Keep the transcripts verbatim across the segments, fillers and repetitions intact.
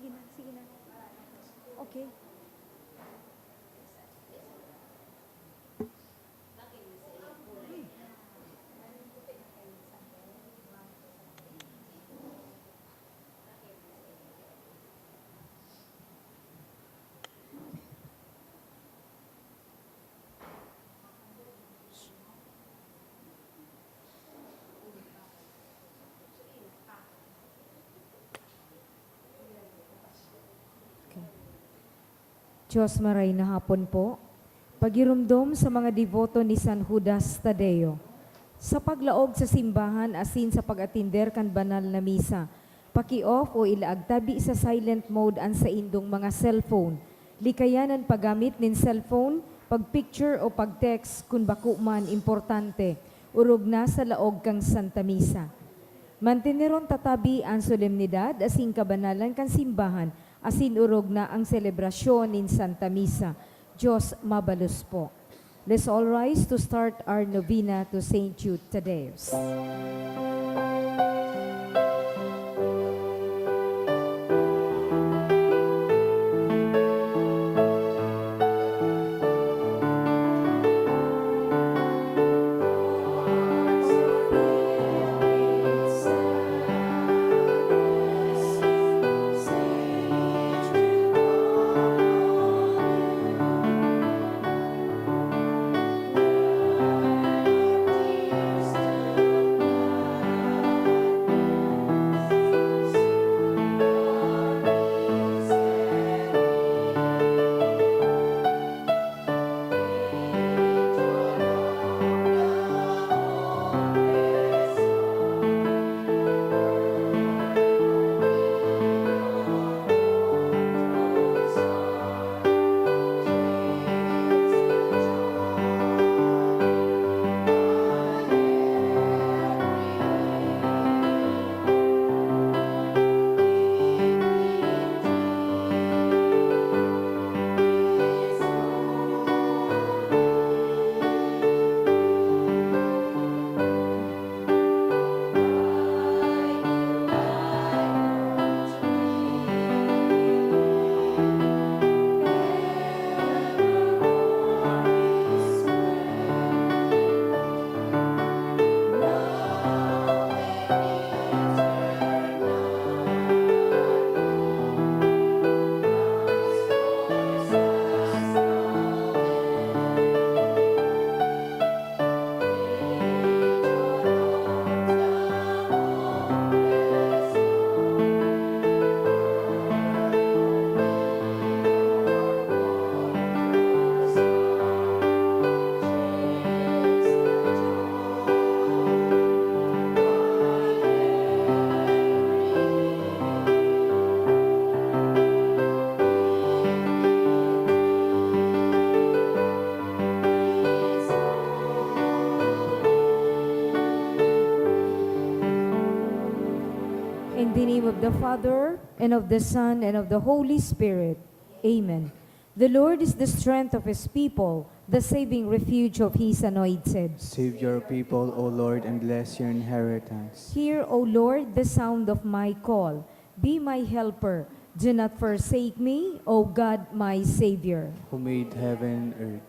Sige na, sige na. Okay. Okay. Diyos, maray na hapon po. Pagiromdom sa mga deboto ni San Judas Tadeo. Sa paglaog sa simbahan asin sa pag-atender kan banal na misa, paki-off o ilaag tabi sa silent mode an saindong mga cellphone. Likayan an paggamit nin cellphone, pag-picture o pag-text kun bako man importante, orog na sa laog kan Santa Misa. Manteneron ta tabi an solemnidad asin kabanalan kan simbahan asin orog na ang selebrasyon nin Santa Misa. Diyos mabalos po. Let's all rise to start our novena to Saint Jude Thaddeus. In the name of the Father, and of the Son, and of the Holy Spirit. Amen. The Lord is the strength of His people, the saving refuge of His anointed. Save your people, O Lord, and bless your inheritance. Hear, O Lord, the sound of my call. Be my helper. Do not forsake me, O God, my Savior. Who made heaven and earth.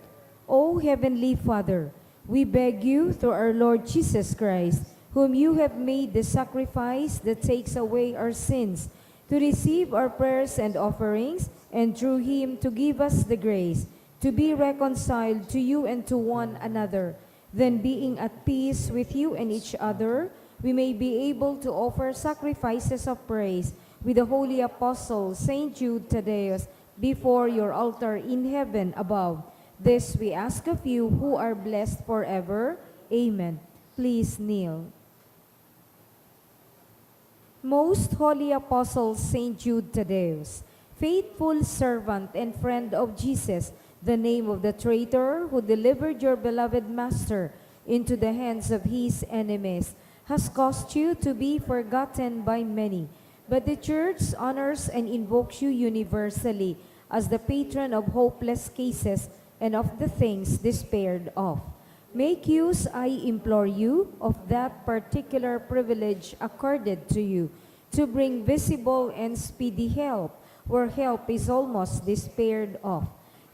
O Heavenly Father, we beg you through our Lord Jesus Christ, whom you have made the sacrifice that takes away our sins, to receive our prayers and offerings, and through him to give us the grace to be reconciled to you and to one another. Then, being at peace with you and each other, we may be able to offer sacrifices of praise with the holy apostle, Saint Jude Thaddeus, before your altar in heaven above. This we ask of you, who are blessed forever. Amen. Please kneel. Most Holy Apostle Saint Jude Thaddeus, faithful servant and friend of Jesus, the name of the traitor who delivered your beloved Master into the hands of his enemies, has caused you to be forgotten by many. But the Church honors and invokes you universally as the patron of hopeless cases and of the things despaired of. Make use, I implore you, of that particular privilege accorded to you to bring visible and speedy help where help is almost despaired of.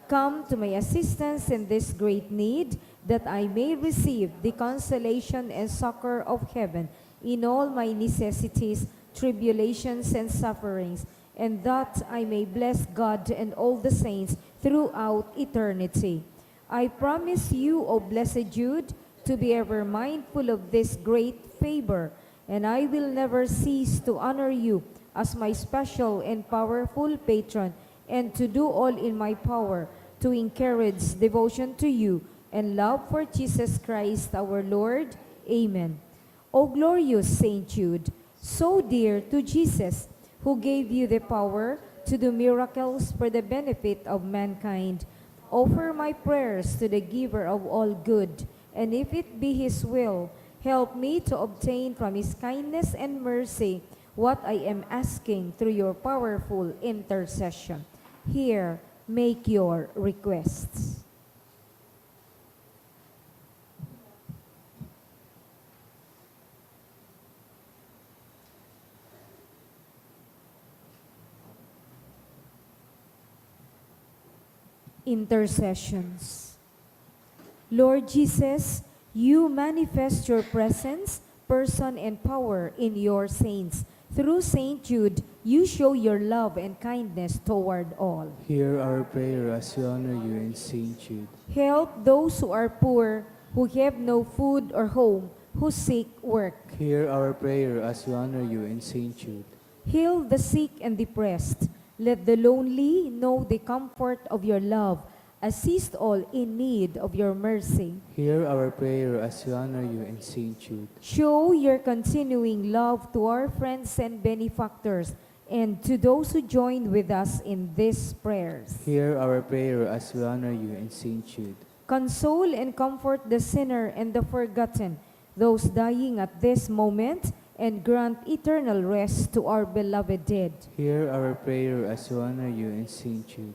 Come to my assistance in this great need, that I may receive the consolation and succor of heaven in all my necessities, tribulations, and sufferings, and that I may bless God and all the saints throughout eternity. I promise you, O blessed Jude, to be ever mindful of this great favor, and I will never cease to honor you as my special and powerful patron, and to do all in my power to encourage devotion to you and love for Jesus Christ our Lord. Amen. O glorious Saint Jude, so dear to Jesus, who gave you the power to do miracles for the benefit of mankind, offer my prayers to the Giver of all good, and if it be His will, help me to obtain from His kindness and mercy what I am asking through your powerful intercession. Here, make your requests. Intercessions. Lord Jesus, you manifest your presence, person, and power in your saints. Through Saint Jude, you show your love and kindness toward all. Hear our prayer as we honor you in Saint Jude. Help those who are poor, who have no food or home, who seek work. Hear our prayer as we honor you in Saint Jude. Heal the sick and depressed. Let the lonely know the comfort of your love. Assist all in need of your mercy. Hear our prayer as we honor you in Saint Jude. Show your continuing love to our friends and benefactors, and to those who join with us in these prayers. Hear our prayer as we honor you in Saint Jude. Console and comfort the sinner and the forgotten, those dying at this moment, and grant eternal rest to our beloved dead. Hear our prayer as we honor you in Saint Jude.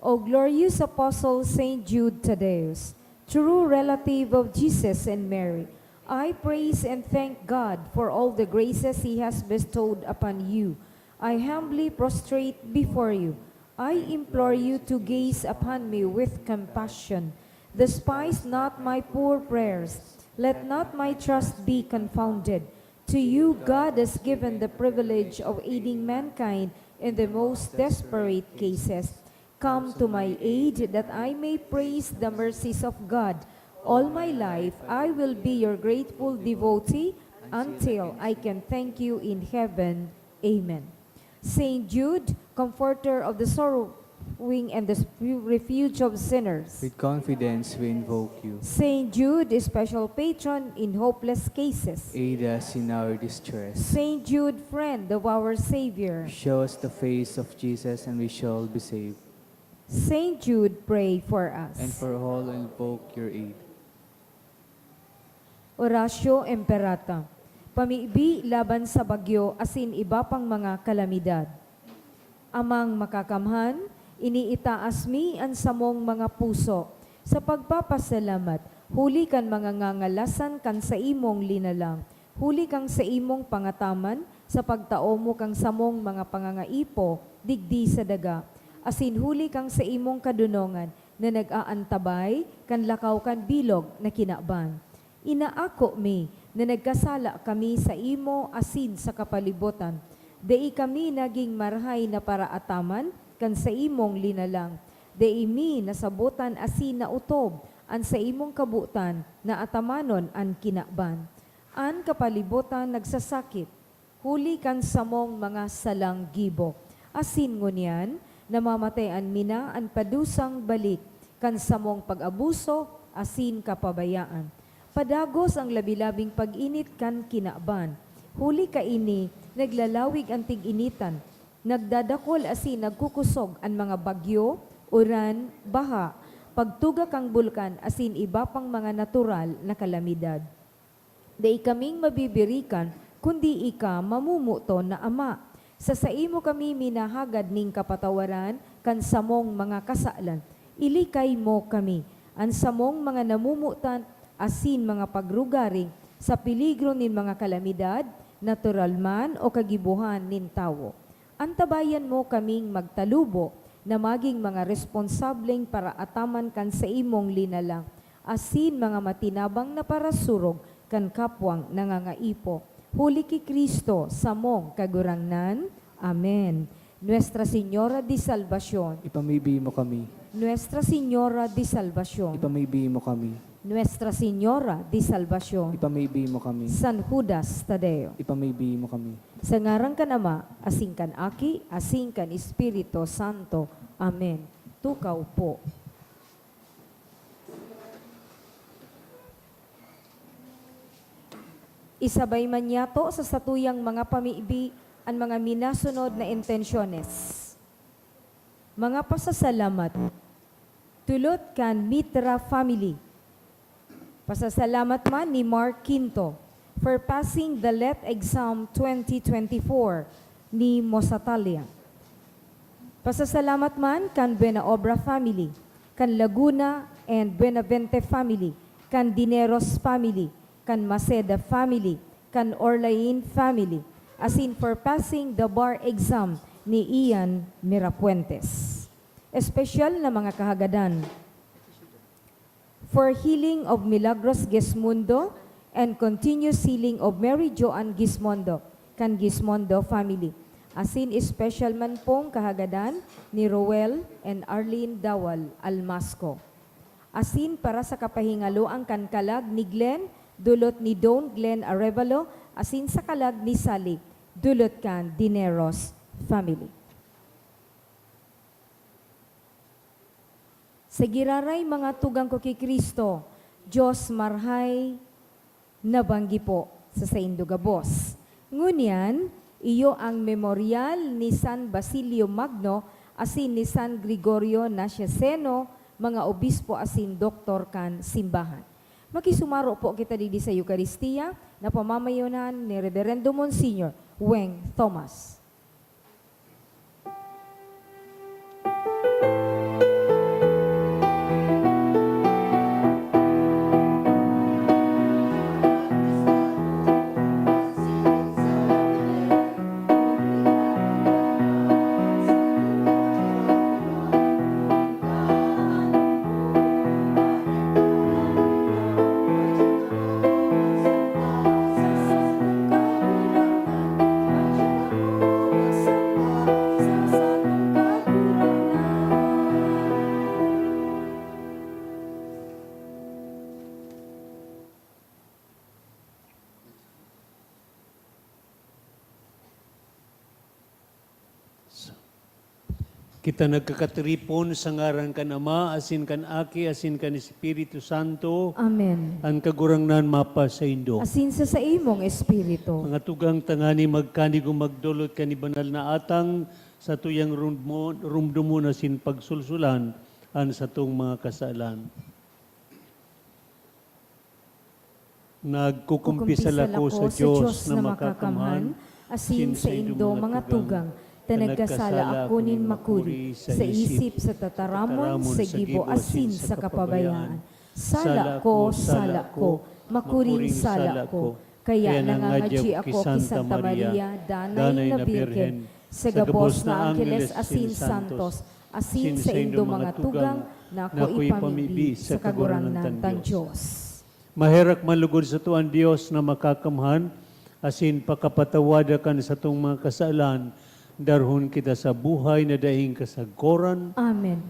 O glorious Apostle Saint Jude Thaddeus, true relative of Jesus and Mary, I praise and thank God for all the graces He has bestowed upon you. I humbly prostrate before you. I implore you to gaze upon me with compassion. Despise not my poor prayers. Let not my trust be confounded. To you, God has given the privilege of aiding mankind in the most desperate cases. Come to my aid, that I may praise the mercies of God. All my life, I will be your grateful devotee until I can thank you in heaven. Amen. Saint Jude, comforter of the sorrowing and the refuge of sinners. With confidence we invoke you. Saint Jude, special patron in hopeless cases. Aid us in our distress. Saint Jude, friend of our Savior. Show us the face of Jesus and we shall be saved. Saint Jude, pray for us. And for all who invoke your aid. Oratio Imperata. Pamibi laban sa bagyo asin iba pang mga kalamidad. Amang Makakamhan, iniitaas mi an samong mga puso sa pagpapasalamat huli kan mga ngangalasan kan saimong linalang, huli kan saimong pangataman sa pagtao mo kan samong mga pangangaipo digdi sa daga, asin huli kan saimong kadonongan na nag-aantabay kan lakaw kan bilog na kinaban. Inaako mi na nagkasala kami saimo asin sa kapalibotan. Dai kami nagin marahay na paraataman kan saimong linalang. Dai mi nasabotan asin naotob an saimong kabotan na atamanon an kinaban. An kapalibotan nagsasakit huli kan samong mga salang gibo. Asin ngunyan, namamatayan mi na an padusang balik kan samong pag-abuso asin kapabayaan. Padagos an labi-labing pag-init kan kinaban. Huli kaini, naglalawig an tig-initan, nagdadakol asin nagkukusog an mga bagyo, uran, baha, pagtuga kan bulkan asin iba pang mga natural na kalamidad. Dai kaming mabibirikan, kundi ika, mamomoton na Ama. Sa saimo kami minahagad nin kapatawaran kan samong mga kasalan. Ilikay mo kami, an samong mga namomotan asin mga pagrugaring, sa peligro nin mga kalamidad, natural man o kagibohan nin tawo. Antabayan mo kaming magtalubo na magin mga responsableng paraataman kan saimong linala, asin mga matinabang na parasurog kan kapwang nangangaipo. Huli ki Cristo, samong Kagurangnan. Amen. Nuestra Señora de Salvacion. Ipamibi mo kami. Nuestra Señora de Salvacion. Ipamibi mo kami. Nuestra Señora de Salvacion. Ipamibi mo kami. San Judas Tadeo. Ipamibi mo kami. Sa ngaran kan Ama, asin kan Aki, asin kan Espiritu Santo. Amen. Tukaw po. Isabay man niyato sa satuyang mga pamibi an mga minasunod na intensyones. Mga pasasalamat. Dulot kan Mitra family. Pasasalamat man ni Mark Quinto for passing the let exam twenty twenty-four ni Mosatalia. Pasasalamat man kan Buena Obra family, kan Laguna and Buenavente family, kan Dineros family, kan Maceda family, kan Orlain family, asin for passing the bar exam ni Ian Mirapuentes. Espesyal na mga kahagadan. For healing of Milagros Gismondo and continuous healing of Mary Joan Gismondo, kan Gismondo family. Asin espesyal man pong kahagadan ni Roel and Arlene Dawal Almasco. Asin para sa kapahingaloan kan kalag ni Glenn, dulot ni Don Glenn Arevalo, asin sa kalag ni Sally, dulot kan Dineros family. Sa giraray mga tugang ko ki Cristo, Dios marhay na banggi po sa saindo gabos. Ngunyan, iyo ang memoryal ni San Basilio Magno asin ni San Gregorio Nacianceno, mga obispo asin doktor kan simbahan. Makisumaro po kita digdi sa Eukaristia na pamamayonan ni Reverendo Monsignor Weng Thomas. Kita nagkakatiripon sa ngaran kan Ama, asin kan Aki, asin kan Espiritu Santo. Amen. An Kagurangnan mapasaindo. Asin sa saimong espiritu. Mga tugang, tangani magkanigo magdolot kan banal na atang, satuyang rumdmo-, rumdomon asin pagsulsulan an satong mga kasalan. Nagkukumpisal ako sa Dios na makakamhan, asin saindo mga tugang, ta nagkasala ako nin makuri sa isip, sa tataramon, sa gibo, asin sa kapabayaan. Sala ko, sala ko, makuring sala ko. Kaya nangangadyi ako ki Santa Maria, Danay na Birhen, sa gabos na angheles asin santos, asin saindo mga tugang, na ako ipamibi sa Kagurangnan tang Dios. Maherak man lugod sato an Dios na makakamhan, asin pakapatawada kan satong mga kasalan, darhon kita sa buhay na daing kasagkoran. Amen.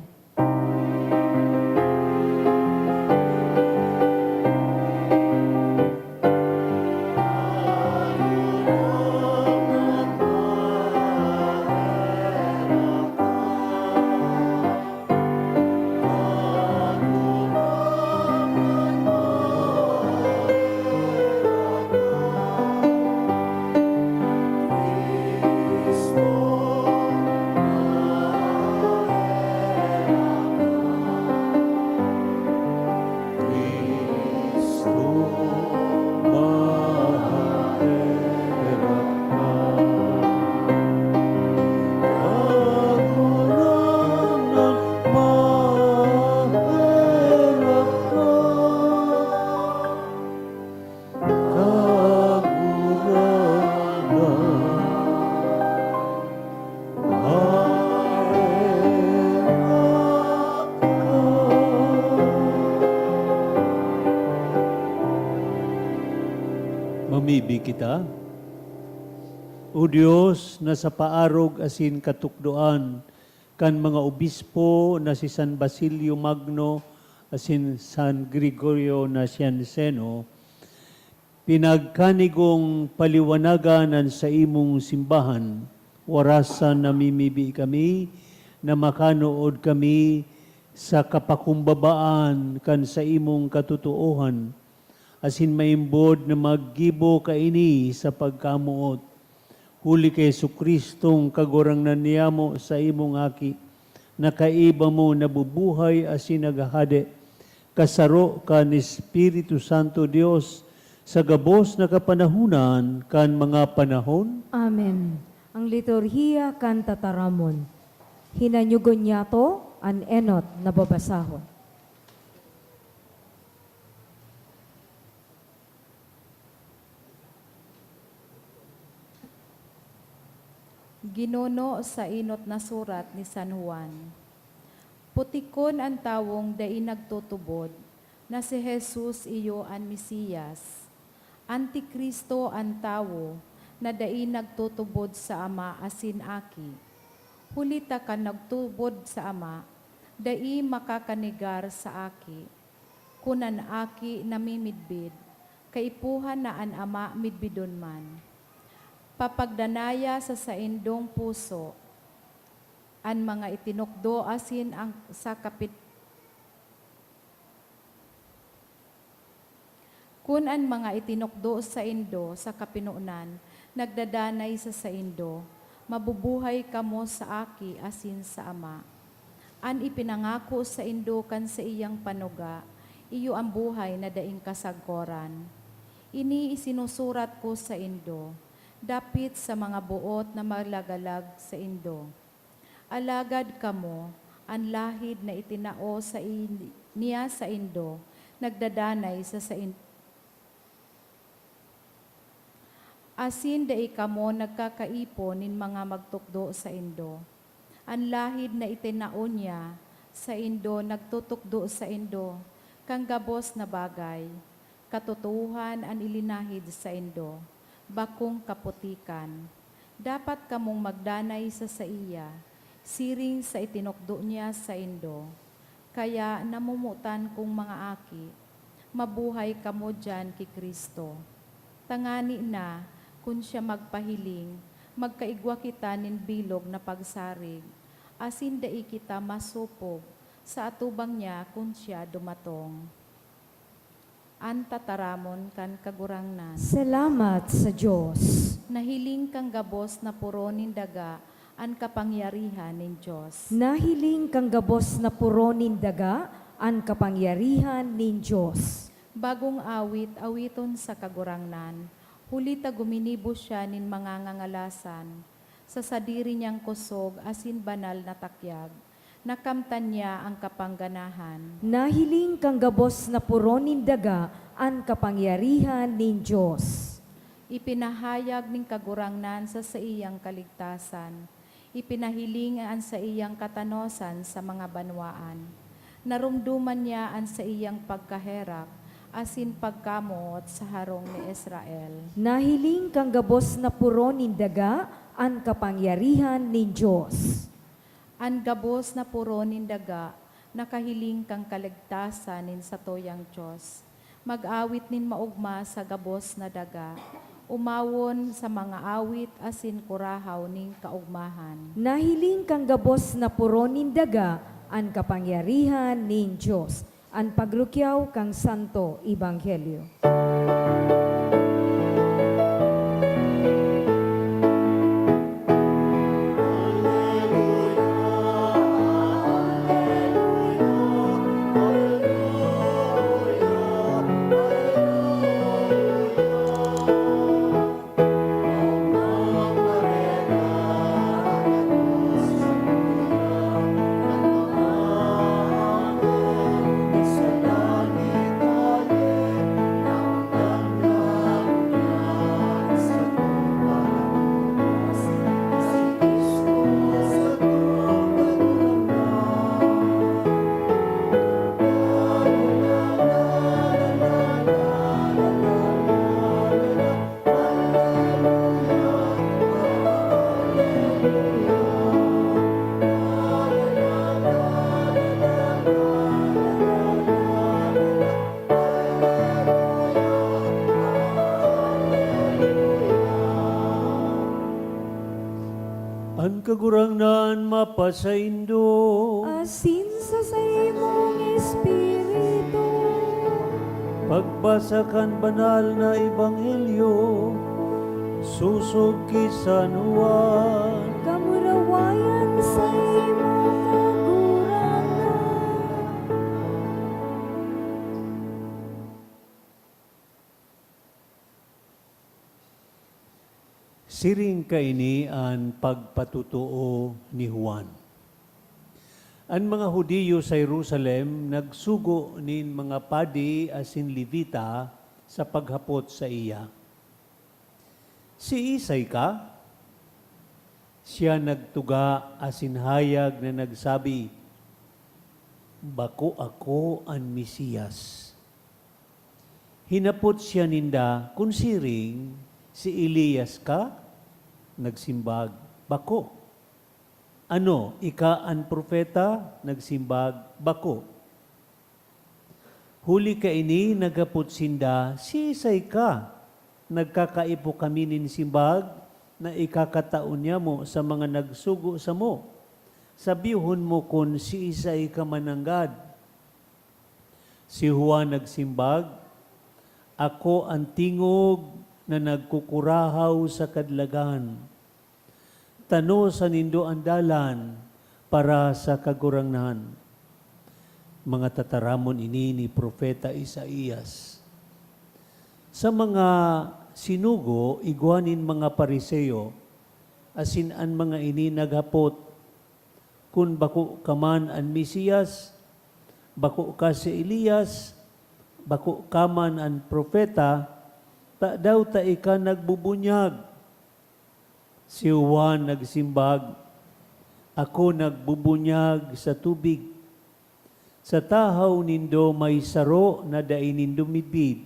Di kita, O Dios, na sa paarog asin katukdoan kan mga obispo na si San Basilio Magno asin San Gregorio Nacianceno, pinagkanigong paliwanagan an saimong simbahan, warasan namimibi kami na makanood kami sa kapakumbabaan kan saimong katotoohan, asin maimbod na maggibo kaini sa pagkamoot. Huli ki Jesu-Cristong Kagurangnan niyamo, saimong Aki, na kaiba mo nabubuhay asin naghahade, kasaro kan Espiritu Santo, Dios, sa gabos na kapanahonan kan mga panahon. Amen. Ang liturhiya kan tataramon. Hinanyugon niyato an enot na babasahon. Ginuno sa enot na surat ni San Juan. Putikon an tawong dai nagtutubod na si Jesus iyo an Mesias. Antikristo an tawo na dai nagtutubod sa Ama asin Aki. Huli ta kan nagtubod sa Ama, dai makakanegar sa Aki. Kun an Aki namimidbid, kaipuhan na an Ama midbidon man. Papagdanaya sa saindong puso an mga itinukdo asin ang sa kapit-, kun an mga itinukdo saindo sa kapinonan nagdadanay sa saindo, mabubuhay kamo sa Aki asin sa Ama. An ipinangako saindo kan saiyang panuga, iyo an buhay na daing kasagkoran. Ini isinusurat ko saindo, dapit sa mga boot na malagalag saindo. Alagad kamo, an lahid na itinao sai-, niya saindo, nagdadanay sa sain-, asin dai kamo nagkakaipon nin mga magtukdo saindo. An lahid na itinao niya saindo nagtutukdo saindo kan gabos na bagay. Katotoohan an ilinahid saindo, bakong kaputikan. Dapat kamong magdanay sa saiya, siring sa itinukdo niya saindo. Kaya namomotan kong mga aki, mabuhay kamo diyan ki Cristo. Tangani na, kun siya magpahiling, magkaigwa kita nin bilog na pagsarig, asin dai kita masopog sa atubang niya kun siya dumatong. An tataramon kan Kagurangnan. Salamat sa Dios. Nahiling kan gabos na poro nin daga an kapangyarihan nin Dios. Nahiling kan gabos na poro nin daga an kapangyarihan nin Dios. Bagong awit, awiton sa Kagurangnan, huli ta guminibo siya nin mga ngangalasan. Sa sadiri niyang kosog asin banal na takyag, nakamtan niya an kapangganahan. Nahiling kan gabos na poro nin daga an kapangyarihan nin Dios. Ipinahayag nin Kagurangnan sa saiyang kaligtasan. Ipinahiling an saiyang katanosan sa mga banwaan. Naromdoman niya an saiyang pagkaherak asin pagkamoot sa harong ni Israel. Nahiling kan gabos na poro nin daga an kapangyarihan nin Dios. An gabos na poro nin daga nakahiling kan kaligtasan nin satuyang Dios. Mag-awit nin maogma sa gabos na daga. Umawon sa mga awit asin kurahaw nin kaogmahan. Nahiling kan gabos na poro nin daga an kapangyarihan nin Dios. An pagrukyaw kan Santo Ebanghelyo. saindo. Asin sa saimong espiritu. Pagbasa kan banal na ebanghelyo sosog ki San Juan. Kamurawayan sa imo, Kagurangnan. Siring kaini an pagpatotoo ni Juan. An mga Judio sa Jerusalem nagsugo nin mga padi asin Levita sa paghapot saiya, "Siisay ka?" Siya nagtuga asin hayag na nagsabi, "Bako ako an Mesiyas." Hinapot siya ninda kun siring, "Si Elias ka?" Nagsimbag, "Bako." "Ano, ika an propeta?" Nagsimbag, "Bako." Huli kaini, naghapot sinda, "Siisay ka?" "Nagkakaipo kami nin simbag na ikakatao nyamo sa mga nagsugo samo. Sabihon mo kun siisay ka mananggad." Si Juan nagsimbag, "Ako an tingog na nagkukurahaw sa kadlagan. Tanosa nindo an dalan para sa Kagurangnan." Mga tataramon ini ni Propeta Isaias. Sa mga sinugo, igwa nin mga Fariseo, asin an mga ini naghapot, "Kun bako ka man an Mesiyas, bako ka si Elias, bako ka man an propeta, tadaw ta ika nagbubunyag?" Si Juan nagsimbag, "Ako nagbubunyag sa tubig. Sa tahaw nindo may saro na dai nindo midbid,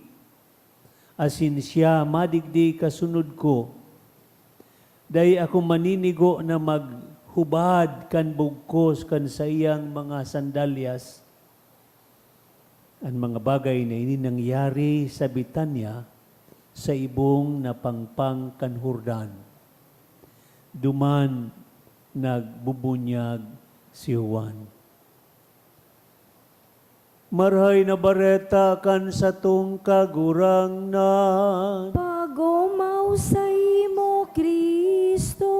asin siya madigdi kasunod ko. Dai ako maninigo na maghubad kan bugkos kan saiyang mga sandalyas." An mga bagay na ini nangyari sa Betania, sa ibong na pangpang kan Jordan. Duman nagbubunyag si Juan. Marahay na Bareta kan satong Kagurangnan. Pagomaw saimo, Cristo.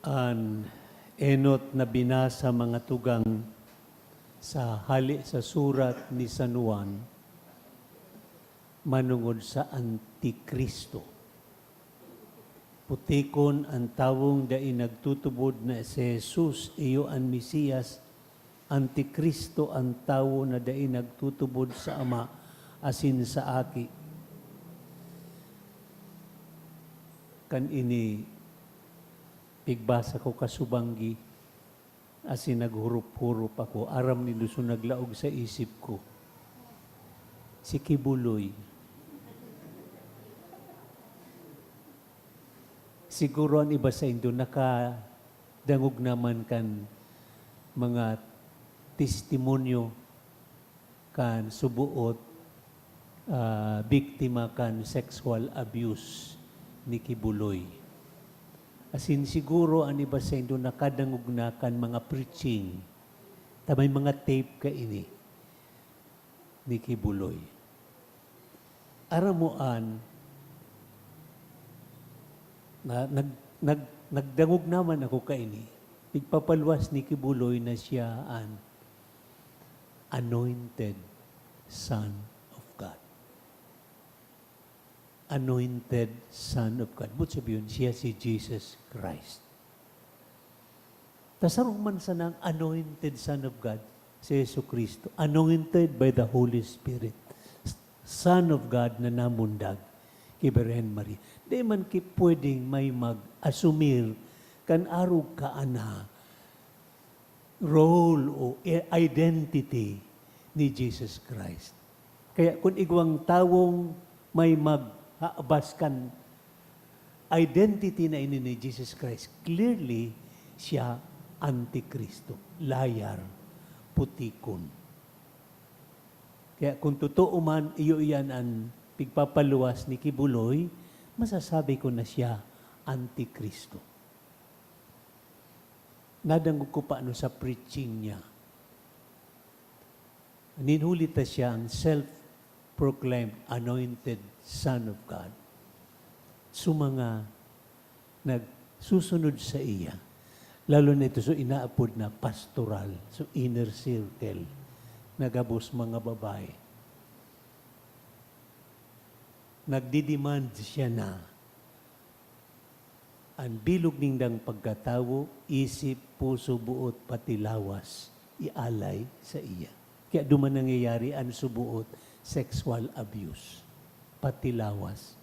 An enot na binasa, mga tugang, sa hale sa surat ni San Juan manongod sa Antikristo. Putikon an tawong dai nagtutubod na si Jesus iyo an Mesiyas, Antikristo an tawo na dai nagtutubod sa Ama asin sa Aki. Kan ini, pigbasa ko kasubanggi, asin naghurop-hurop ako. Aram nindo, so naglaog sa isip ko, si Kibuloy. Siguro an iba saindo nakadangog naman kan mga testimonyo kan suboot, ah, biktima kan sexual abuse ni Kibuloy. Asin siguro an iba saindo nakadangog na kan mga preaching, ta may mga tape kaini ni Kibuloy. Aram mo an, na, nag-, nag-, nagdangog naman ako kaini. Pigpapaluwas ni Kibuloy na siya an anointed Son of God. Anointed Son of God. Boot sabihon, siya si Jesus Christ. Ta saro man sanang anointed Son of God, si Jesu-Cristo, anointed by the Holy Spirit, Son of God na namundag ki Birhen Maria. Di man ki pwedeng may mag-asumir kan arog kaan na role o i-, identity ni Jesus Christ. Kaya kun igwang tawong may maghaabas kan identity na ini ni Jesus Christ, clearly, siya antikristo, liar, putikon. Kaya kung totoo man, iyo iyan an pigpapaluwas ni Kibuloy, masasabi ko na siya antikristo. Nadangog ko pa ano sa preaching niya. Nin huli ta siya ang self-proclaimed anointed Son of God. So mga nagsusunod sa iya, lalo na ito so inaapod na pastoral, so inner circle, na gabos mga babae. Nagdi-demand siya na an bilog nindang pagkatawo, isip, puso, buot, pati lawas, ialay sa iya. Kaya duman nangyayari an subuot sexual abuse, pati lawas.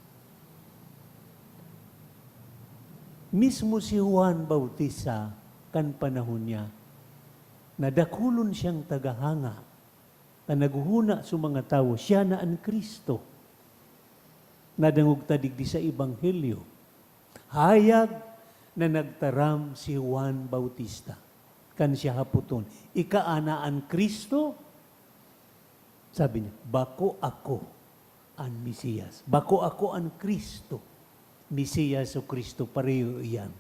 Mismo si Juan Bautista, kan panahon niya, nadakulon siyang tagahanga, ta naghuhuna sa mga tawo, siya na an Cristo. Nadangog ta digdi sa Ebanghelyo, hayag na nagtaram si Juan Bautista. Kan siya hapoton, "Ika ana an Cristo?" Sabi niya, "Bako ako an Mesiyas. Bako ako an Cristo." Mesiyas o Cristo, pareho iyan.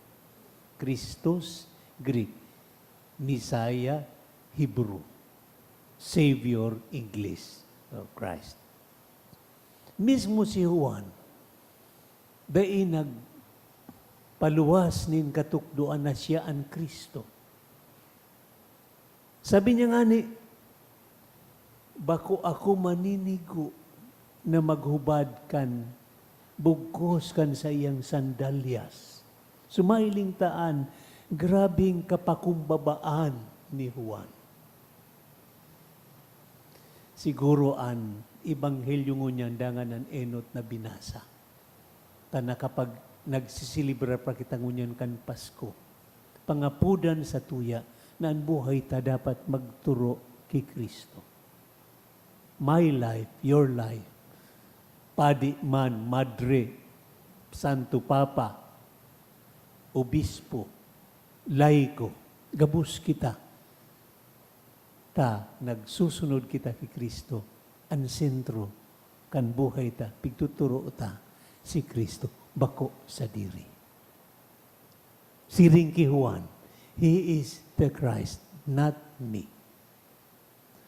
Christos, Greek. Messiah, Hebrew. Savior, English, o Christ. Mismo si Juan, dai nagpaluwas nin katukdoan na siya an Cristo. Sabi niya ngani, "Bako ako maninigo na maghubad kan bugkos kan saiyang sandalyas." Sumahiling ta an grabeng kapakumbabaan ni Juan. Siguro an ebanghelyo ngunyan dangan an enot na binasa. Ta nakapag-, nagsiselebrar pa kita ngunyan kan Pasko. Pangapodan sa tuya na an buhay ta dapat magturo ki Cristo. My life, your life, padi man, madre, Santo Papa, obispo, laiko, gabos kita. Ta nagsusunod kita ki Cristo, an sentro kan buhay ta, pigtuturo ta si Cristo, bako sadiri. Siring ki Juan, "He is the Christ, not me."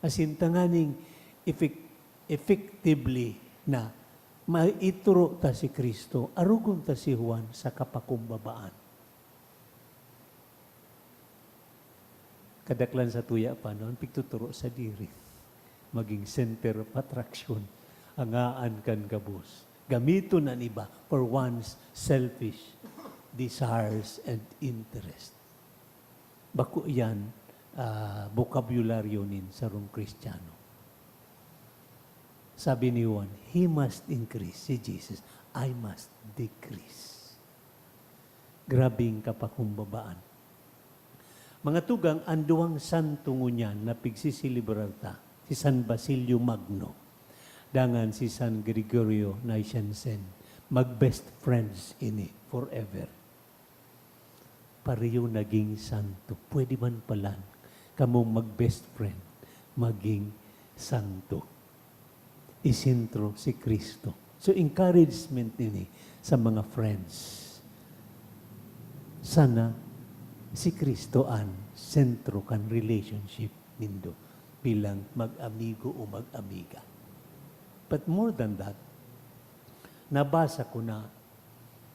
Asin tanganing effect-, effectively na maituro ta si Cristo, arogon ta si Juan sa kapakumbabaan. Kadaklan sa tuya pa, no? An pigtuturo sadiri. Maging center of attraction. Hangaan kan gabos. Gamiton an iba for one's selfish desires and interest. Bako iyan, ah, bokabularyo nin sarong Kristiyano. Sabi ni Juan, "He must increase," si Jesus, "I must decrease." Grabeng kapakumbabaan. Mga tugang, an duwang santo ngunyan na pigsiselebrar ta, si San Basilio Magno, dangan si San Gregorio Nacianceno, mag-best friends ini forever. Pareho naging santo. Pwede man palan kamong mag-best friend, maging santo. Isentro si Cristo. So, encouragement ini sa mga friends. Sana si Cristo an sentro kan relationship nindo bilang mag-amigo o mag-amiga. But more than that, nabasa ko na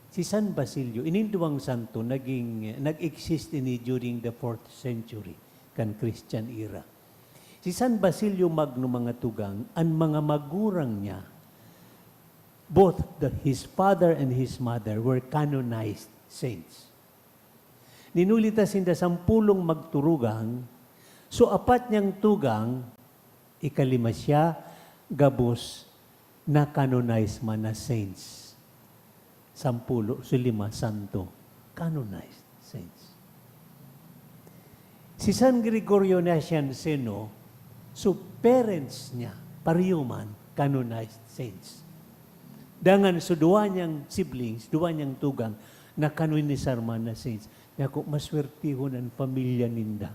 si San Basilio, ining duwang santo, naging, nag-exist ini during the fourth century kan Christian era. Si San Basilio Magno, mga tugang, an mga magurang niya, both the, his father and his mother were canonized saints. Nin huli ta sinda sampolong magturugang, so apat niyang tugang, ikalima siya, gabos na-canonize man na saints. Sampulo, so lima, santo. Canonized saints. Si San Gregorio Nacianceno, so parents niya, pareho man, canonized saints. Dangan so duwa niyang siblings, duwa niyang tugang, na-canonizar man na saints. Kaya ko, maswertihon an pamilya ninda.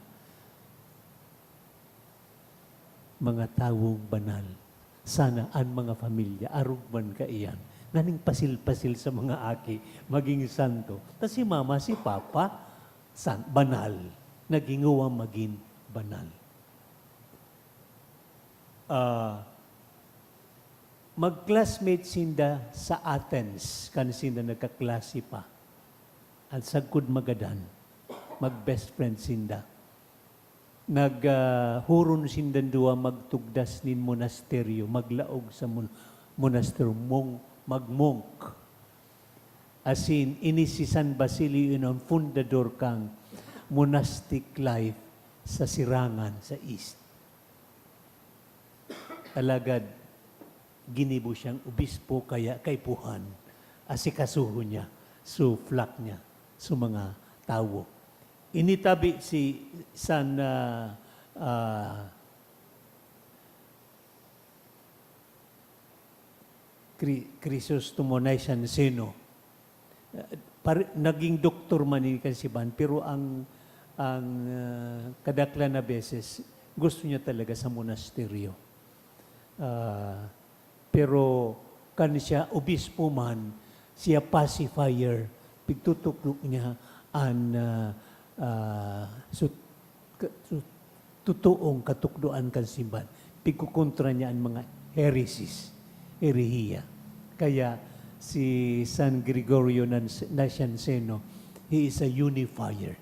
Mga tawong banal. Sana an mga pamilya arog man kaiyan, nganing pasil-pasil sa mga aki magin santo, ta si mama, si papa, san-, banal, naghinguwang magin banal. Ah, mag-classmate sinda sa Athens, kan sinda nagkaklase pa. At sagkod magadan, mag-best friend sinda. Nag, ah, huron sindang duwa magtugdas nin monasteryo, maglaog sa mon-, monasteryo, mong-, mag-monk. Asin, ini si San Basilio ini an fundador kan monastic life sa Sirangan, sa East. Alagad, ginibo siyang obispo, kaya kaipuhan, asikasuhon niya, so flock niya, so mga tawo. Ini tabi si San, ah, ah, Cri-, Crisostomo Nacianceno. Ah, pare-, naging doktor man ini kan si Ban, pero ang, ang, ah, kadaklan na beses, gusto niya talaga sa monasteryo. Ah, pero kan siya obispo man, siya pacifier, pigtutukdo niya an, ah, ah, sut-, ka-, su-, totoong katukdoan kan simbahan. Pigkokontra niya an mga heresies, herehiya. Kaya si San Gregorio Nan-, Nacianceno, he is a unifier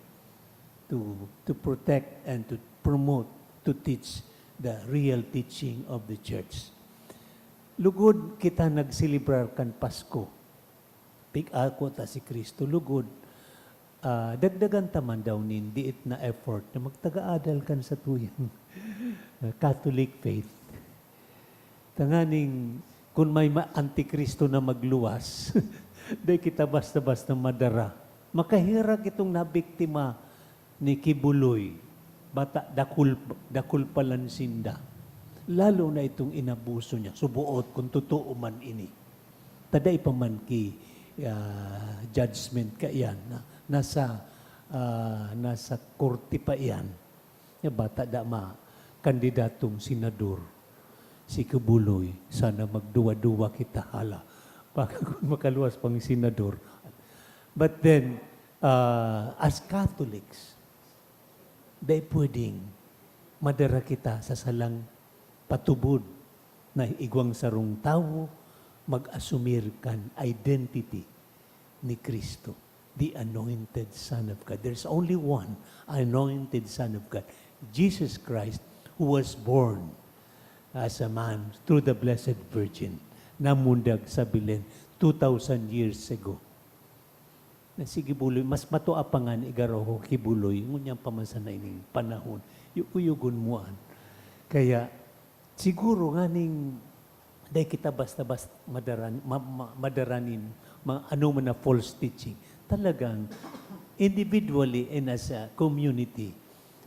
to, to protect and to promote, to teach the real teaching of the church. Lugod kita nagselebrar kan Pasko, pig-ako ta si Cristo, lugod, ah, dagdagan ta man daw nin diit na effort na magtaga-adal kan satuyang Catholic faith. Tanganing kun may ma-, antikristo na magluwas, dai kita basta-basta madara. Makaherak itong nabiktima ni Kibuloy, bata, dakul, dakul pa lang sinda. Lalo na itong inabuso niya, suboot kung totoo man ini. Ta dai pa man ki, ah, judgment kaiyan, na, nasa, ah, nasa korte pa iyan. Nga bata da ma-, kandidatong senador. Si Kibuloy, sana magduwa-duwa kita, hala. Baka kung makaluwas pang senador. But then, ah, as Catholics, dai pwedeng madara kita sa salang patubod na igwang sarong tawo mag-asumir kan identity ni Cristo, the anointed Son of God. There's only one anointed Son of God, Jesus Christ, who was born as a man through the Blessed Virgin, namundag sa Belen two thousand years ago. Na si Kibuloy, mas matua pa nga ni Igaroho Kibuloy, ngunyan pa man sana ining panahon, yu-, kuyugon mo an. Kaya, siguro nganing dai kita basta-basta madaran-, ma-, ma-, madara nin mga anoman na false teaching. Talagang individually and as a community,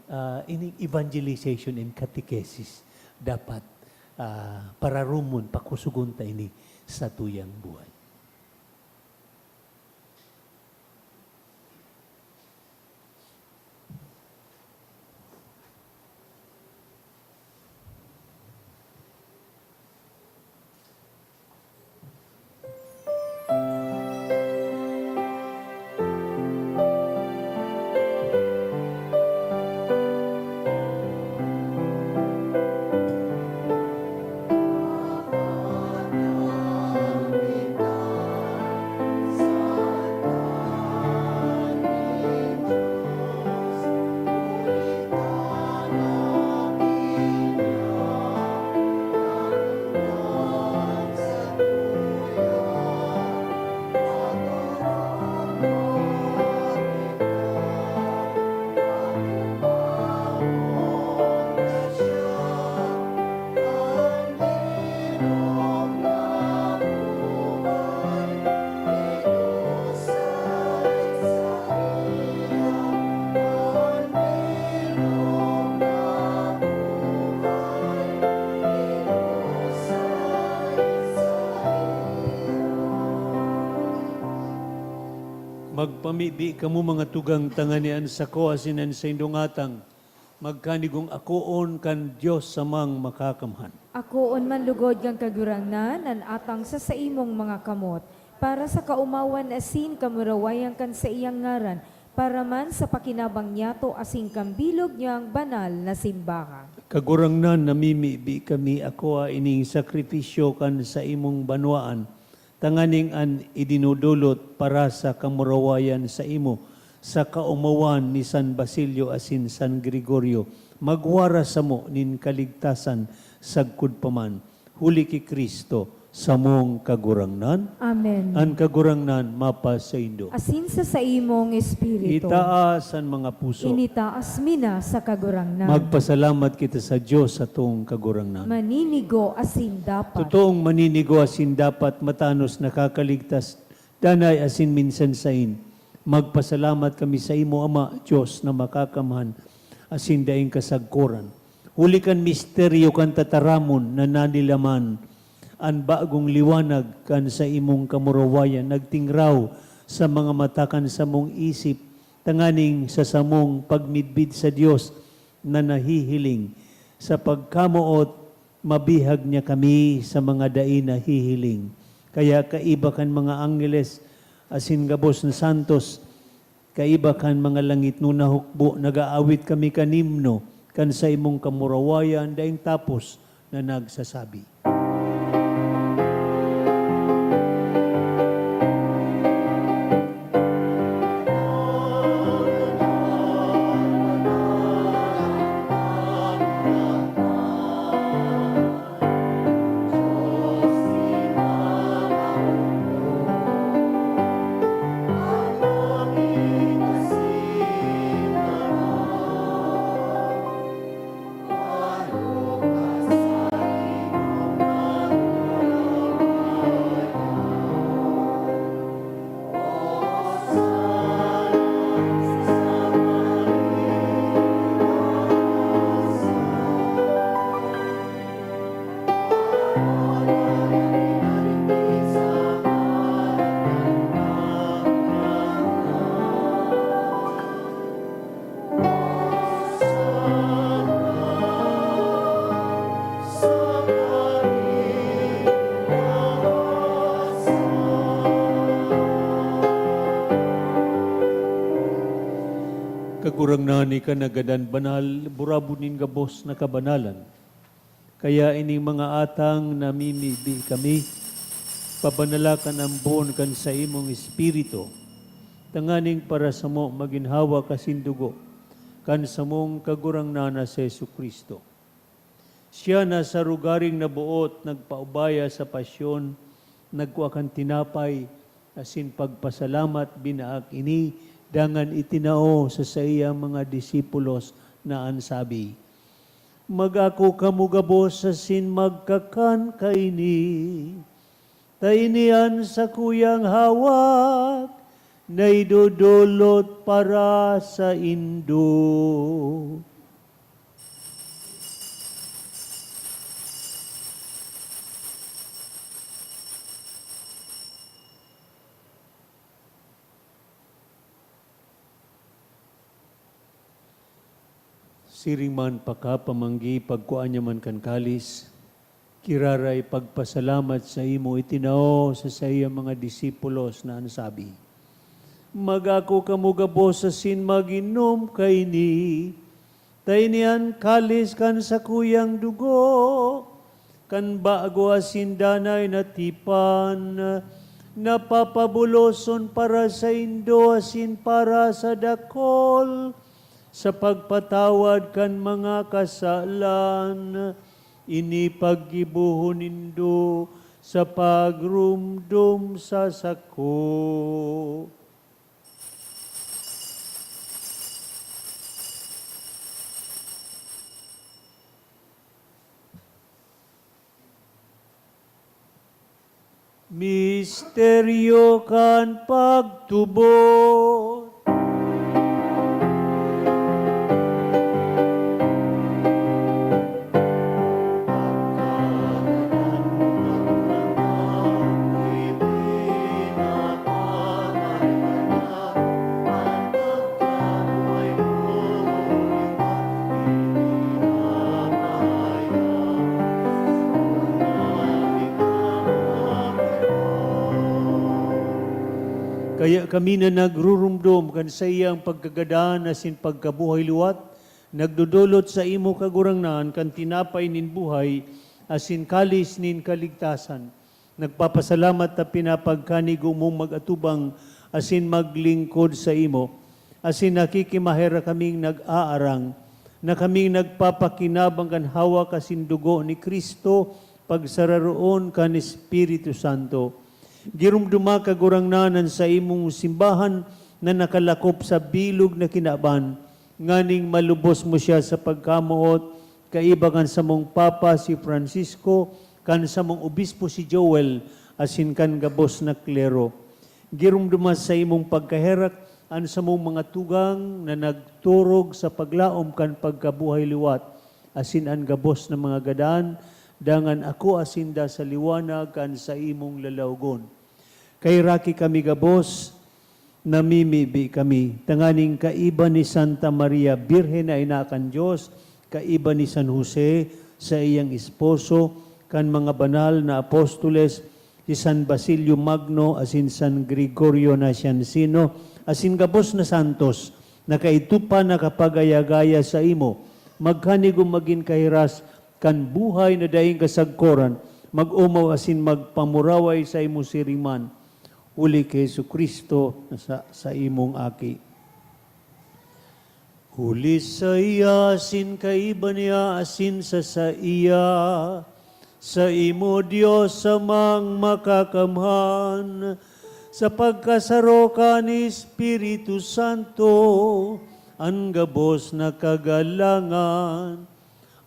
ah, ining evangelization and catechesis dapat, ah, pararumon, pakusugon ta ini sa tuyang buhay. Magpamibi kamo, mga tugang, tanganing an sako asin an saindong atang Magkanigong akoon kan Dios Samang Makakamhan. Akoon man lugod kan Kagurangnan an atang sa saimong mga kamot, para sa kaomawan asin kamurawayan kan saiyang ngaran, para man sa pakinabang niyato asin kan bilog niyang banal na simbahan. Kagurangnan, namimibi kami, akoa ining sakrifisyo kan saimong banwaan, tanganing an idinodolot para sa kamurawayan saimo sa kaomawan ni San Basilio asin San Gregorio magwara samo nin kaligtasan sagkod pa man, huli ki Cristo, samong Kagurangnan. Amen. An Kagurangnan mapasaindo. Asin sa saimong espiritu. Itaas an mga puso. Initaas mi na sa Kagurangnan. Magpasalamat kita sa Dios, satong Kagurangnan. Maninigo asin dapat. Totoong maninigo asin dapat, matanos, nakakaligtas, danay asin minsan sain. Magpasalamat kami saimo, Ama, Dios na makakamhan asin daing kasagkoran. Huli kan misteryo kan tataramon na nanilaman, an bagong liwanag kan saimong kamurawayan nagtingraw sa mga mata kan samong isip, tanganing sa samong pagmidbid sa Dios na nahihiling, sa pagkamoot, mabihag niya kami sa mga dai nahihiling. Kaya kaiba kan mga angheles asin gabos na santos, kaiba kan mga langitnon na hukbo, nag-aawit kami kan himno kan saimong kamurawayan daing tapos na nagsasabi. Kagurangnan, ika nagadan banal, burabod nin gabos na kabanalan. Kaya ining mga atang namimibi kami, pabanala kan ambon kan saimong Espiritu, tanganing para samo magin hawak asin dugo kan samong Kagurangnan na si Jesu-Cristo. Siya na sa rogaring naboot nagpaubaya sa pasyon, nagkua kan tinapay, asin pagpasalamat, binaak ini, dangan itinao sa saiyang mga disipulos na an sabi, "Mag-ako kamo gabos asin magkakan kaini, ta ini an sakuyang hawak na idodolot para saindo." Siring man pakapamanggi, pagkua niya man kan kalis, giraray pagpasalamat saimo, itinao sa saiyang mga disipulos na an sabi, "Mag-ako kamo gabos asin mag-inom kaini, ta ini an kalis kan sakuyang dugo, kan bago asin danay na tipan, na papabuloson para saindo asin para sa dakul, sa pagpatawad kan mga kasalan. Ini paggibohon nindo sa pagromdom sa sako." Misteryo kan pagtubod. Kaya kami na nagrurumdom kan saiyang pagkagadan asin pagkabuhay liwat, nagdodolot sa imo, Kagurangnan, kan tinapay nin buhay asin kalis nin kaligtasan. Nagpapasalamat ta pinapagkanigo mong mag-atubang asin maglingkod saimo, asin nakikimaherak kaming nag-aarang na kaming nagpapakinabang kan hawak asin dugo ni Cristo, pagsararoon kan Espiritu Santo. Giromdoma, Kagurangnan, an saimong simbahan na nakalakop sa bilog na kinaban, nganing malubos mo siya sa pagkamoot, kaiba kan samong Papa, si Francisco, kan samong Obispo, si Joel, asin kan gabos na klero. Giromdoma sa imong pagkaherak an samong mga tugang na nagturog sa paglaom kan pagkabuhay liwat, asin an gabos na mga gadan, dangan akoa sinda sa liwanag kan saimong lalawogon. Kaheraki kami gabos, namimibi kami, tanganing kaiba ni Santa Maria Birhen na ina kan Dios, kaiba ni San Jose, saiyang esposo, kan mga banal na apostoles, si San Basilio Magno asin San Gregorio Nacianceno, asin gabos na santos, na kaidto pa nakapagaya-gaya saimo, magkanigo magin kahiras kan buhay na daing kasagkoran, mag-omaw asin magpamuraway saimo siring man, huli ki Jesu-Cristo na sa, saimong Aki. Huli saiya, asin kaiba niya, asin sa saiya, saimo, Dios Amang Makakamhan, sa pagkasaro kan Espiritu Santo, an gabos na kagalangan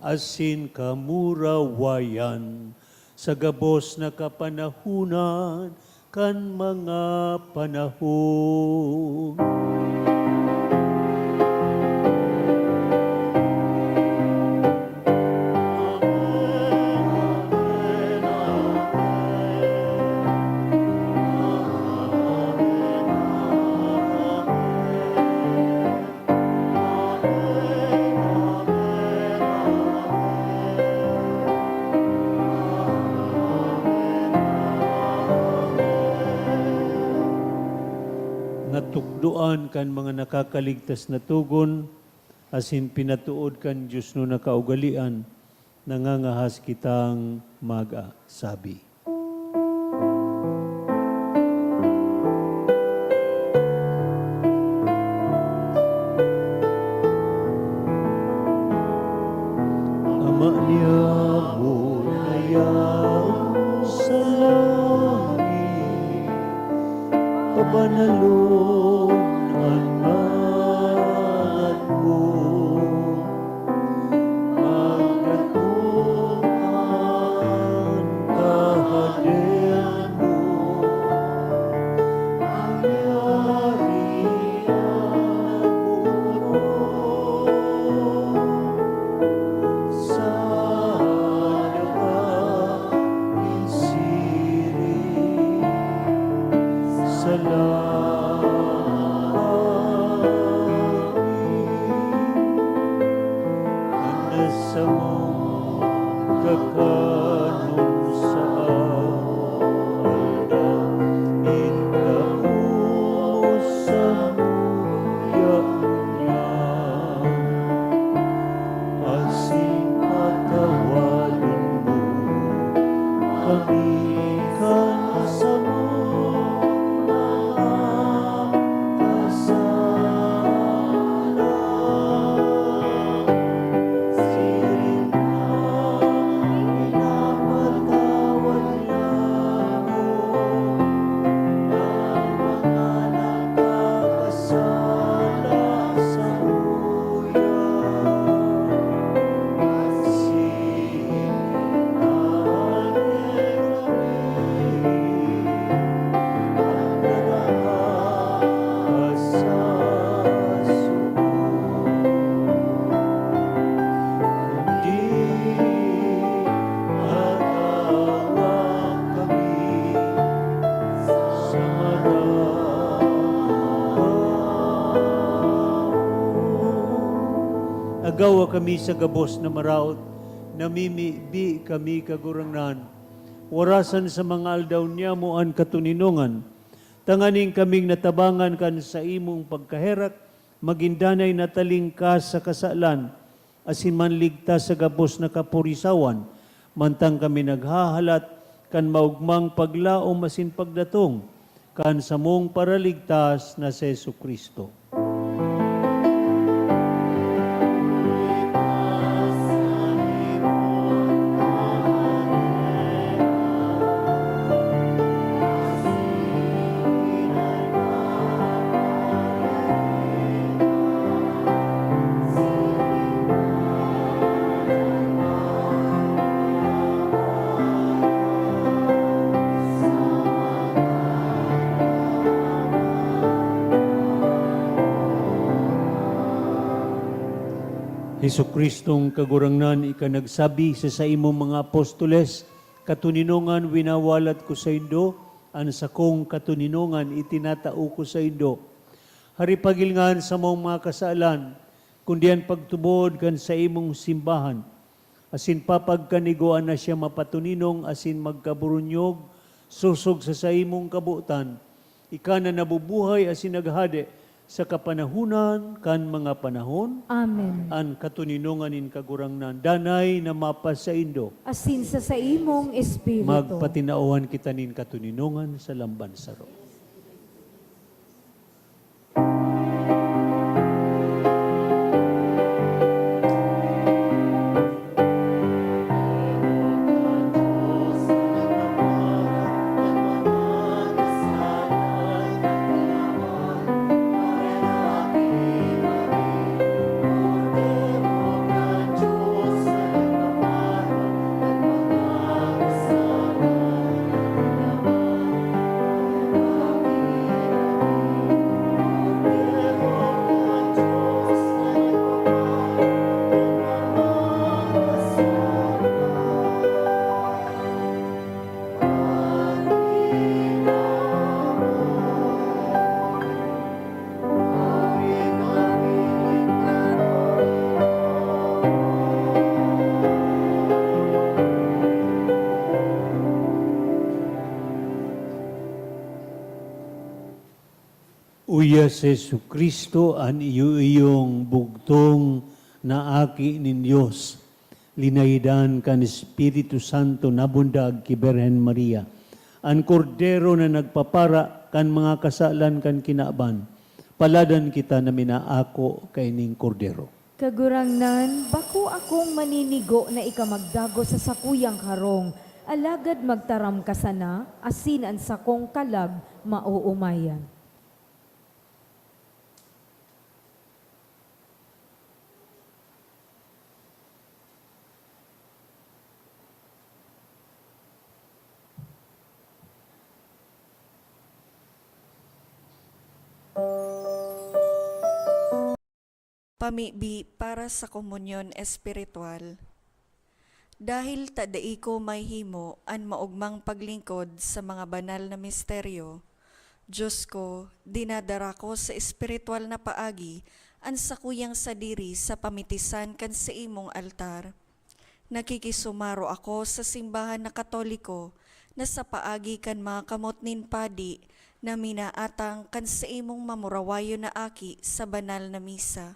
asin kamurawayan sa gabos na kapanahonan kan mga panahon. Natukdoan kan mga nakakaligtas na togon, asin pinatood kan diosnon na kaugalean, nangangahas kitang magsabi. Ama niamo na yaon sa langit, pabanalon an ngaran mo. Magdatong an Kahadean mo, mangyari an boot mo sa daga nin siring sa langit. An samong kakanon sa aldaw-aldaw, igwa mo samuya ngunyan, asin patawadon mo kami kan samong mga kasala, siring na pinapatawad niamo an mga nakakasala saindo. Agawa kami sa gabos na maraot, namimibi kami, Kagurangnan. Warasan sa mga aldaw niyamo an katoninongan, Tanganing kaming natabangan kan saimong pagkaherak, magin danay na talingkas sa kasalan, asin manligtas sa gabos na kapurisawan, mantang kami naghahalat kan maogmang paglaom asin pagdatong kan samong Paraligtas na si Jesu-Cristo. Jesu-Cristong Kagurangnan, ika nagsabi sa saimong mga apostoles, "Katoninongan winawalat ko saindo, an sakong katoninongan itinatao ko saindo." Hari, pagilngan sa maong mga kasalan, kundi an pagtubod kan saimong simbahan, asin papagkanigoan na siya mapatoninong asin magkaburunyog sosog sa saimong kabotan, ika na nabubuhay asin naghade sa kapanahonan kan mga panahon. Amen. An katoninongan nin Kagurangnan danay na mapasaindo. Asin sa saimong espiritu. Magpatinawan kita nin katoninongan sa lamban saro. Uya si Jesu-Cristo an iyo-iyong bugtong na Aki nin Dios, linahidan kan Espiritu Santo, nabundag ki Birhen Maria, an Kordero na nagpapara kan mga kasalan kan kinaban. Paladan kita na minaako kaining Kordero. Kagurangnan, bako akong maninigo na ika magdagos sa sakuyang harong, alagad magtaram ka sana, asin an sakong kalag maoomayan. Pamibi para sa komunyon espiritual. Dahil ta dai ko mahimo an maogmang paglingkod sa mga banal na misteryo, Dios ko, dinadara ko sa espiritual na paagi an sakuyang sadiri sa pamitisan kan saimong altar. Nakikisumaro ako sa simbahan na Katoliko na sa paagi kan mga kamot nin padi na minaatang kan saimong mamurawayon na aki sa banal na misa.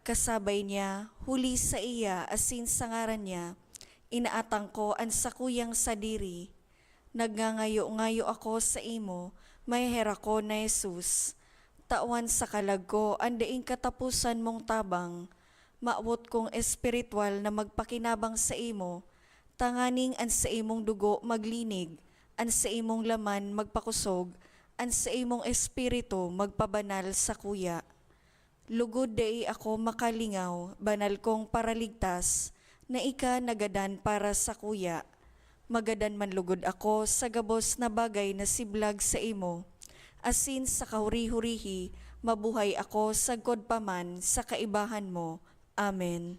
Kasabay niya, huli saiya asin sa ngaran niya, inaatang ko an sakuyang sadiri. Nagngangayo-ngayo ako saimo, maheherakon na Jesus. Tawan sa kalag ko an daing kataposan mong tabang. Mawot kong espiritual na magpakinabang saimo, tanganing an saimong dugo maglinig, an saimong laman magpakosog, an saimong espiritu magpabanal sakuya. Lugod dai ako makalingaw, banal kong Paraligtas, na ika nagadan para sakuya. Magadan man lugod ako sa gabos na bagay na siblag saimo, asin sa kahuri-hurihi mabuhay ako sagkod pa man sa kaibahan mo. Amen.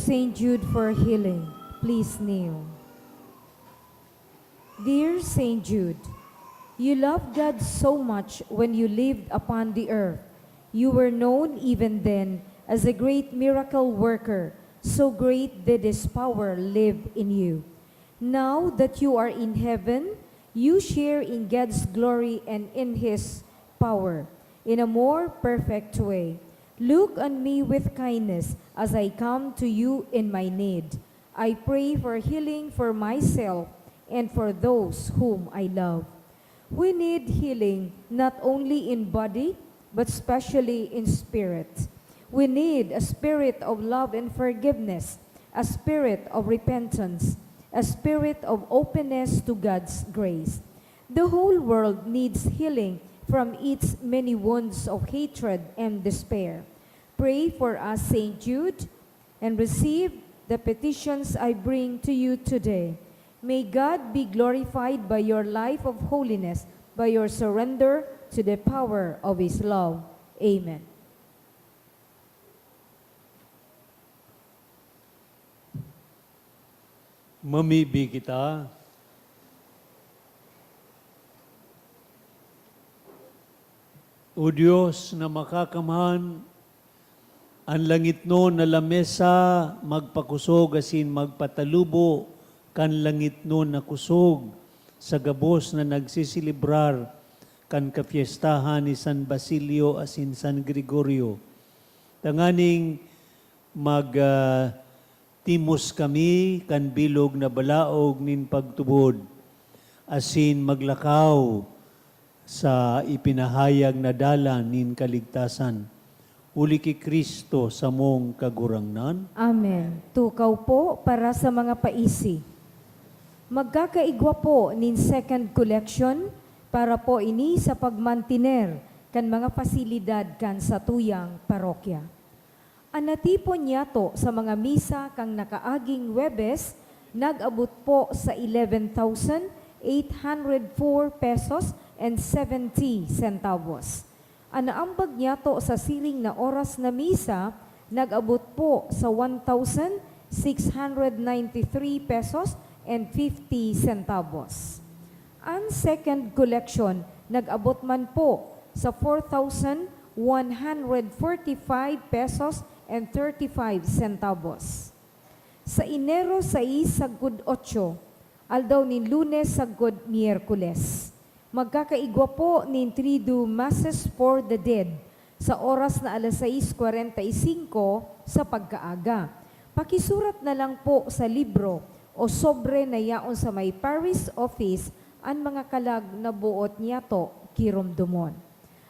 Saint Jude for healing. Please kneel. Dear Saint Jude, you loved God so much when you lived upon the earth. You were known even then as a great miracle worker, so great did His power live in you. Now that you are in heaven, you share in God's glory and in His power in a more perfect way. Look on me with kindness as I come to you in my need. I pray for healing for myself and for those whom I love. We need healing not only in body, but especially in spirit. We need a spirit of love and forgiveness, a spirit of repentance, a spirit of openness to God's grace. The whole world needs healing from its many wounds of hatred and despair. Pray for us, Saint Jude, and receive the petitions I bring to you today. May God be glorified by your life of holiness, by your surrender to the power of His love. Amen. Mamibi kita. O Dios na makakamhan, an langitnon na lamesa magpakosog asin magpatalubo kan langitnon na kosog sa gabos na nagseselebrar kan kapyestahan ni San Basilio asin San Gregorio, tanganing mag, ah, timos kami kan bilog na balaog nin pagtubod, asin maglakaw sa ipinahayag na dalan nin kaligtasan, huli ki Cristo samong Kagurangnan. Amen. Tukaw po para sa mga paisi. Magkakaigwa po nin second collection para po ini sa pagmantiner kan mga pasilidad kan satuyang parokya. An natipon niyato sa mga misa kan nakaaging Huwebes nag-abot po sa eleven thousand eight hundred four pesos and seventy centavos. An naambag niyato sa siring na oras na misa nag-abot po sa one thousand six hundred ninety-three pesos and fifty centavos. An second collection nag-abot man po sa four thousand one hundred forty-five pesos and thirty-five centavos. Sa Enero sais sagkod otso, aldaw nin Lunes sagkod Miyerkules, magkakaigwa po nin Triduum Masses for the Dead sa oras na alas sais kwarenta y singko sa pagkaaga. Pakisurat na lang po sa libro o sobre na yaon sa may parish office an mga kalag na boot niyato giromdomon.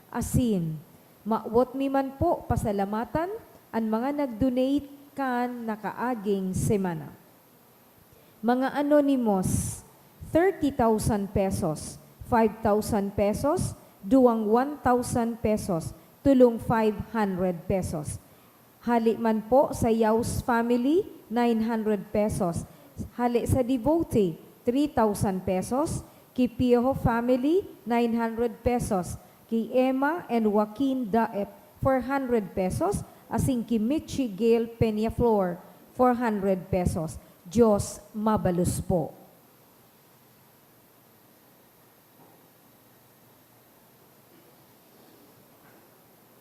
Asin, mawot mi man po pasalamatan an mga nag-donate kan nakaaging semana. Mga anonymous, thirty thousand pesos, five thousand pesos, duwang one thousand pesos, tolong five hundred pesos. Hale man po sa Yaus family, nine hundred pesos. Hale sa Devote, three thousand pesos. Ki Piojo family, nine hundred pesos. Ki Emma and Joaquin Daep, four hundred pesos. Asin ki Mitchie Gail Peñaflor, four hundred pesos. Diyos mabalos po.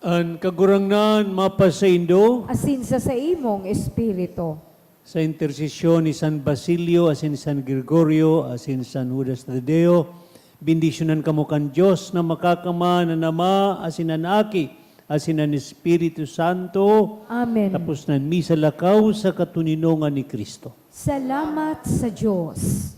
An Kagurangnan mapasaindo. Asin sa saimong espiritu. Sa intersesyon ni San Basilio, asin San Gregorio, asin San Judas Tadeo, bendisyonan kamo kan Dios na makakamhan, an Ama, asin an Aki, asin an Espiritu Santo. Amen. Tapos na an misa, lakaw sa katoninongan ni Cristo. Salamat sa Diyos.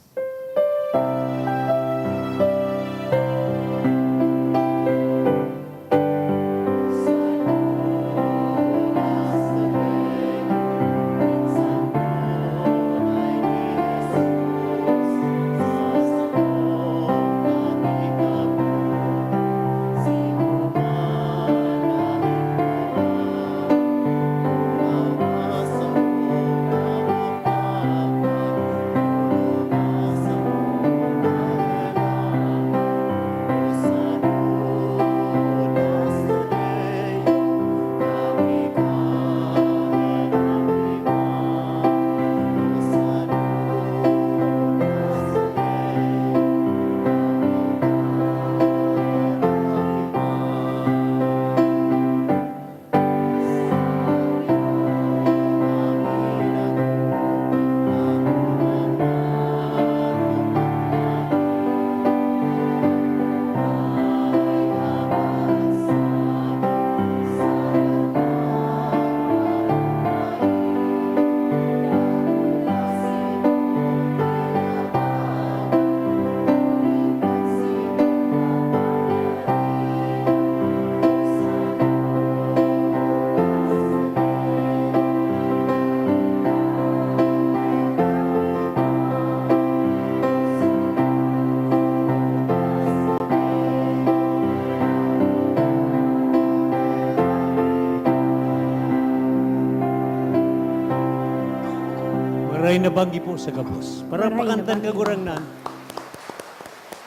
Nabanggi po sa gabos. Para Maray na pakantan banggi. Kagurangnan.